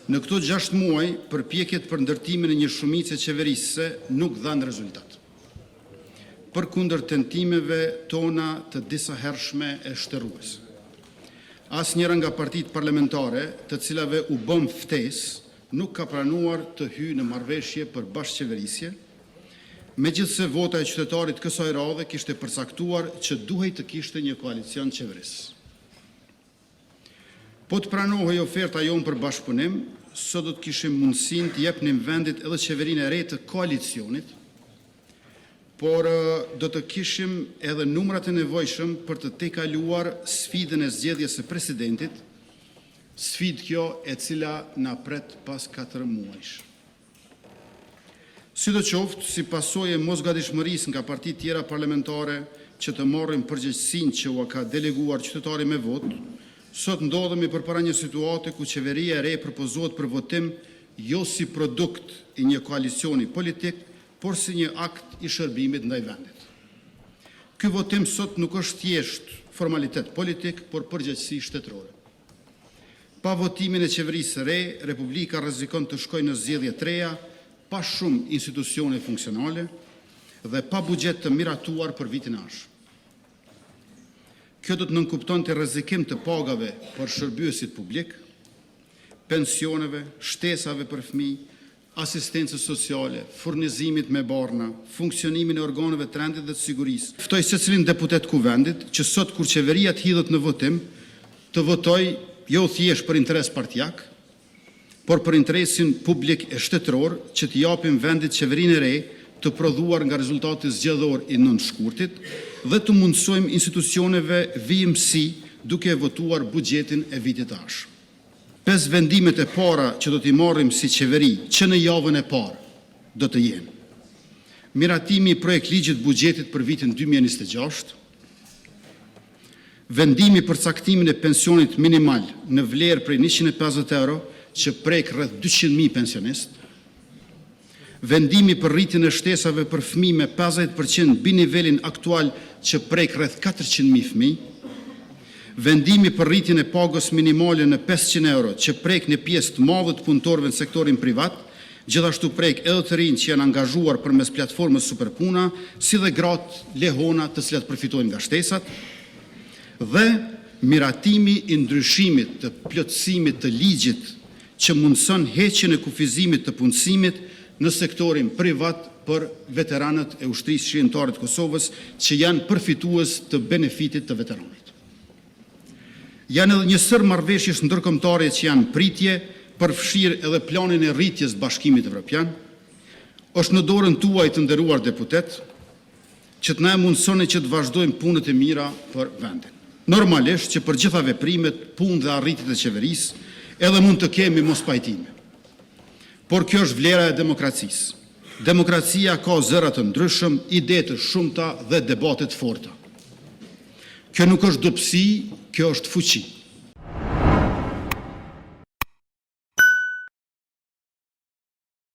Në këto gjashtë muaj, përpjekjet për ndërtimin e një shumice qeverisëse nuk dhanë rezultat, përkundër tentimeve tona të disahershme e shteruese. Asnjëra nga partitë parlamentare, të cilave u bëmë ftesë, nuk ka pranuar të hyjë në marrëveshje për bashkëqeverisje, megjithëse vota e qytetarit kësaj radhe kishte përcaktuar që duhej të kishte një koalicion qeverisës. Po të pranohej oferta jonë për bashkëpunim, sot do të kishim mundësinë t'i jepnim vendit edhe qeverinë e re të koalicionit, por do të kishim edhe numrat e nevojshëm për të tejkaluar sfidën e zgjedhjes së presidentit, sfidë kjo e cila na pret pas katër muajsh. Sidoqoftë, si pasojë e mosgatishmërisë nga partitë e tjera parlamentare që të marrin përgjegjësinë që ua ka deleguar qytetari me votë, sot ndodhemi përpara një situate ku qeveria e re propozohet për votim jo si produkt i një koalicioni politik, por si një akt i shërbimit ndaj vendit. Ky votim sot nuk është thjesht formalitet politik, por përgjegjësi shtetërore. Pa votimin e qeverisë së re, Republika rrezikon të shkojë në zgjedhje të reja pa shumë institucione funksionale dhe pa buxhet të miratuar për vitin e ardhshëm. Kjo do të nënkuptonte rrezikim të pagave për shërbyesit publikë, pensioneve, shtesave për fëmijë, asistencës sociale, furnizimit me barna, funksionimin e organeve të rendit dhe të sigurisë. Ftoj secilin deputet të Kuvendit që sot kur qeveria të hidhet në votim, të votojë jo thjesht për interes partiak, por për interesin publik e shtetëror që t'i japim vendit qeverinë e re të prodhuar nga rezultati zgjedhor i 9 shkurtit dhe t'u mundësojmë institucioneve vijimësi duke e votuar buxhetin e vitit të ardhshëm. Pesë vendimet e para që do t'i marrim si Qeveri që në javën e parë do të jenë: Miratimi i projektligjit të buxhetit për vitin 2026. Vendimi për caktimin e pensionit minimal në vlerë prej 150 euro që prek rreth 200 mijë pensionistë. Vendimi për rritjen e shtesave për fëmijë me 50% mbi nivelin aktual që prek rreth 400 mijë fëmijë. Vendimi për rritjen e pagës minimale në 500 euro që prek një pjesë të madhe të punëtorëve në sektorin privat, gjithashtu prek edhe të rinjtë që janë angazhuar përmes platformës Super-Puna, si dhe gratë lehona, të cilat përfitojnë nga shtesat. Dhe, miratimi i ndryshimit të plotësimit të ligjit që mundëson heqjen e kufizimit të punësimit në sektorin privat për veteranët e Ushtrisë Çlirimtare të Kosovës që janë përfitues të benefitit të veteranit. Janë edhe një sërë marrëveshjesh ndërkombëtare që janë në pritje, përfshirë edhe Planin e Rritjes së Bashkimit Evropian. Është në dorën tuaj, të nderuar deputetë, që të na e mundësoni që të vazhdojmë punët e mira për vendin. Normalisht që për të gjitha veprimet, punët dhe arritjet e qeverisë edhe mund të kemi mospajtime. Por, kjo është vlera e demokracisë. Demokracia ka zëra të ndryshëm, ide të shumta dhe debate të forta. Kjo nuk është dobësi, kjo është fuqi.